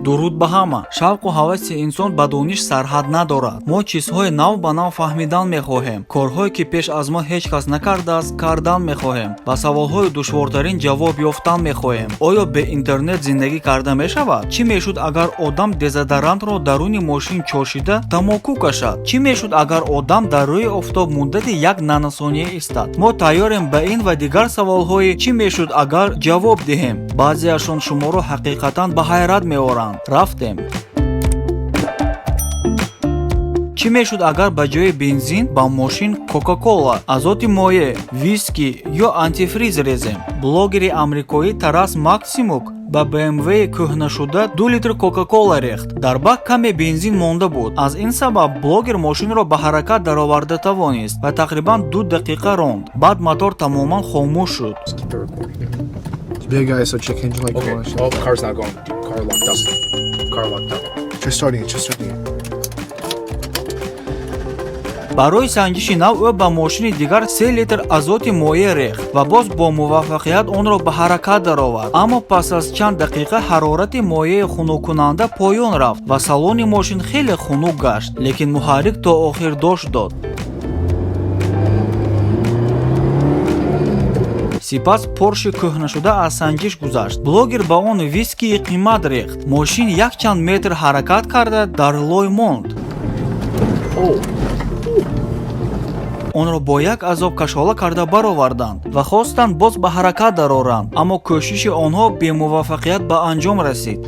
Дуруд ба ҳама! Шавқу ҳаваси инсон ба дониш сарҳад надорад. Мо чизҳои нав ба нав фаҳмидан мехоҳем, корҳое, ки пеш аз мо ҳеҷ кас накардааст, кардан мехоҳем, ба саволҳои душвортарин ҷавоб ёфтан мехоҳем. Оё бе интернет зиндагӣ карда мешавад? Чӣ мешуд, агар одам дезодорантро даруни мошин чошида тамоку кашад? Чӣ мешуд, агар одам дар рӯи офтоб муддати як наносония истад? Мо тайёрем ба ин ва дигар саволҳои «чӣ мешуд агар» ҷавоб диҳем. Баъзеашон шуморо ҳақиқатан ба ҳайрат меоранд. Рафтем! Чӣ мешуд, агар ба ҷои бензин ба мошин Кока-Кола, азоти моеъ, виски ё антифриз резем? Блогери амрикоӣ Тарас Максимук ба БМВ кӯҳнашуда 2 литр Кока-Кола рехт. Дар бак каме бензин монда буд. Аз ин сабаб блогер мошинро ба ҳаракат дароварда тавонист ва тақрибан 2 дақиқа ронд. Баъд мотор тамоман хомӯш шуд. Just keep the recording. Big guy, so check engine light. Okay. Flash. Oh, car's not going. Dude, car locked up. Car locked up. Try starting it. Just starting it. Барои санҷиши нав ӯ ба мошини дигар 3 литр азоти моеъ рехт ва боз бо муваффақият онро ба ҳаракат даровард. Аммо пас аз чанд дақиқа ҳарорати моеи хунуккунанда поён рафт ва салони мошин хеле хунук гашт, лекин муҳаррик то охир дошт дод. Сипас Порши кӯҳнашуда аз санҷиш гузашт. Блогер ба он вискии қимат рехт. Мошин якчанд метр ҳаракат карда, дар лой монд. Онро бо як азоб кашола карда бароварданд ва хостанд боз ба ҳаракат дароранд, аммо кӯшиши онҳо бемуваффақият ба анҷом расид.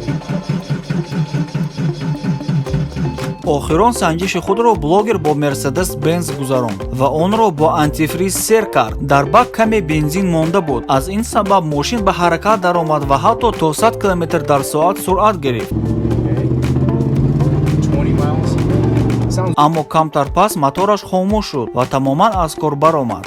Охирон санҷиши худро блогер бо Мерседес Бенз гузаронд ва онро бо антифриз сер кард. Дар бак каме бензин монда буд. Аз ин сабаб мошин ба ҳаракат даромад ва ҳатто то 100 километр дар соат суръат гирифт. 20 miles. Sounds Аммо камтар пас мотораш хомӯш шуд ва тамоман аз кор баромад.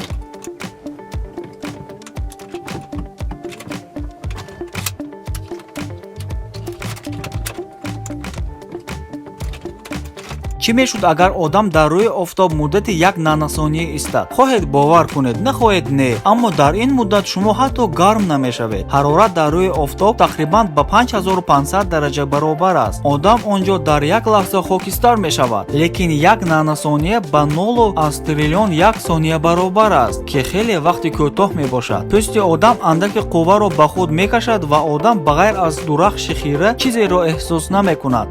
Чӣ мешуд, агар одам дар рӯи офтоб муддати як наносония истад? Хоҳед, бовар кунед, нахоҳед, не, аммо дар ин муддат шумо ҳатто гарм намешавед. Ҳарорат дар рӯи офтоб тақрибан ба 5500 дараҷа баробар аст. Одам он ҷо дар як лаҳза хокистар мешавад, лекин як наносония ба нолу аз триллион як сония баробар аст, ки хеле вақти кӯтоҳ мебошад. Пӯсти одам андаке қувваро ба худ мекашад ва одам ба ғайр аз дурахши хира чизеро эҳсос намекунад.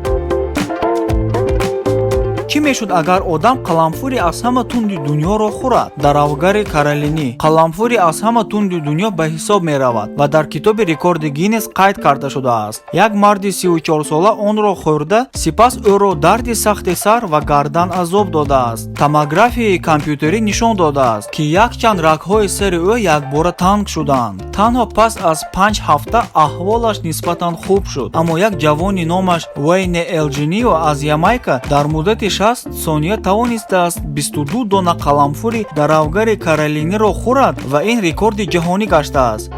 Чӣ мешуд, агар одам қаламфури аз ҳама тунди дунёро хӯрад? Даравгари каролинӣ қаламфури аз ҳама тунди дунё ба ҳисоб меравад ва дар китоби рекорди Гиннес қайд карда шудааст. Як марди 34-сола онро хӯрда, сипас ӯро дарди сахти сар ва гардан азоб додааст. Томографияи компютерӣ нишон додааст, ки якчанд рагҳои сари ӯ якбора танг шудаанд. Танҳо пас аз 5 ҳафта аҳволаш нисбатан хуб шуд. Аммо як ҷавони номаш Уэйне Элҷинио аз Ямайка дар муддати 60 сония тавонистааст 22 дона қаламфури даравгари каролиниро хӯрад ва ин рекорди ҷаҳонӣ гаштааст.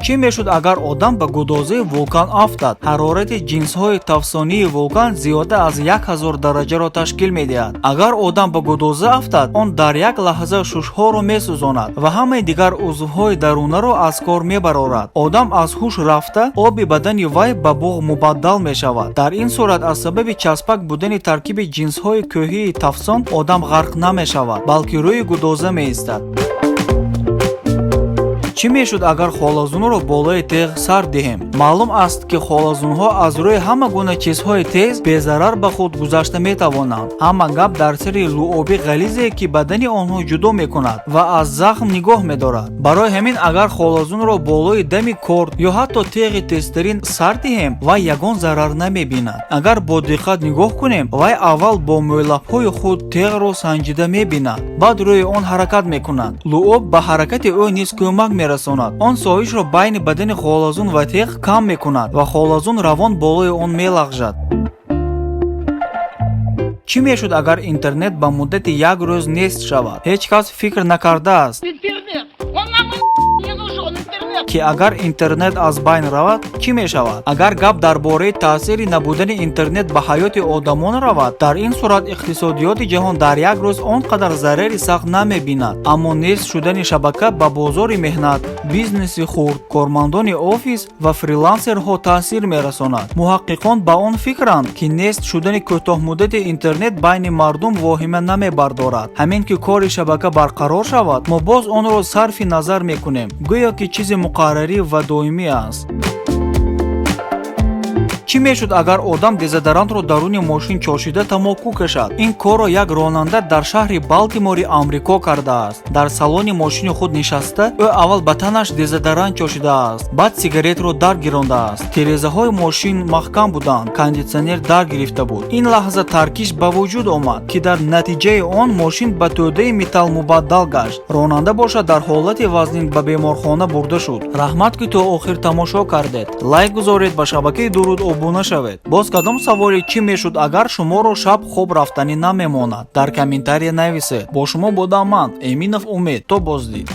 Чӣ мешуд, агар одам ба гудозаи вулкан афтад? Ҳарорати ҷинсҳои тафсонии вулкан зиёда аз 1000 дараҷаро ташкил медиҳад. Агар одам ба гудоза афтад, он дар як лаҳза шушҳоро месӯзонад ва ҳамаи дигар узвҳои дарунаро аз кор мебарорад. Одам аз ҳуш рафта, оби бадани вай ба буғ мубаддал мешавад. Дар ин сурат аз сабаби часпак будани таркиби ҷинсҳои кӯҳии тафсон одам ғарқ намешавад, балки рӯи гудоза меистад. Чӣ мешуд, агар холазунро болои теғ сар диҳем? Маълум аст, ки холазунҳо аз рӯи ҳама гуна чизҳои тез безарар ба худ гузашта метавонанд. Ҳама гап дар сари луоби ғализе, ки бадани онҳо ҷудо мекунад ва аз захм нигоҳ медорад. Барои ҳамин, агар холазунро болои дами корд ё ҳатто теғи тезтарин сар диҳем, вай ягон зарар намебинад. Агар бо диққат нигоҳ кунем, вай аввал бо мӯйлабҳои худ теғро санҷида мебинад, баъд рӯи он ҳаракат мекунад. Луоб ба ҳаракати ӯ низ кӯмак мерасонад. Он соҳишро байни бадани холазун ва теғ кам мекунад ва холазун равон болои он мелағжад. Чӣ мешуд, агар интернет ба муддати як рӯз нест шавад? Ҳеҷ кас фикр накардааст. Интернет! Он нам и не нужен, интернет! ки агар интернет аз байн равад, чӣ мешавад? Агар гап дар бораи таъсири набудани интернет ба ҳаёти одамон равад, дар ин сурат иқтисодиёти ҷаҳон дар як рӯз он қадар зарари сахт намебинад. Аммо нест шудани шабака ба бозори меҳнат, бизнеси хурд, кормандони офис ва фрилансерҳо таъсир мерасонад. Муҳаққиқон ба он фикранд, ки нест шудани кӯтоҳмуддати интернет байни мардум воҳима намебардорад. Ҳамин ки кори шабака барқарор шавад, мо боз онро сарфи назар мекунем, гӯё ки чизи муқаррарӣ ва доимӣ аст. Чӣ мешуд, агар одам дезодорантро даруни мошин чошида тамоку кашад? Ин корро як ронанда дар шаҳри Балтимори Амрико кардааст. Дар салони мошини худ нишаста, ӯ аввал ба танаш дезодорант чошидааст, баъд сигаретро дар гирондааст. Терезаҳои мошин маҳкам буданд, кондитсионер дар гирифта буд. Ин лаҳза таркиш ба вуҷуд омад, ки дар натиҷаи он мошин ба тӯдаи металл мубаддал гашт. Ронанда бошад, дар ҳолати вазнин ба беморхона бурда шуд. Раҳмат, ки то охир тамошо кардед. Лайк гузоред, ба шабакаи Дуруд обуна шавед. Боз кадом саволи «чӣ мешуд агар» шуморо шаб хоб рафтанӣ намемонад, дар комментария нависед. Бо шумо будам ман, Эминов Умед. То боздид.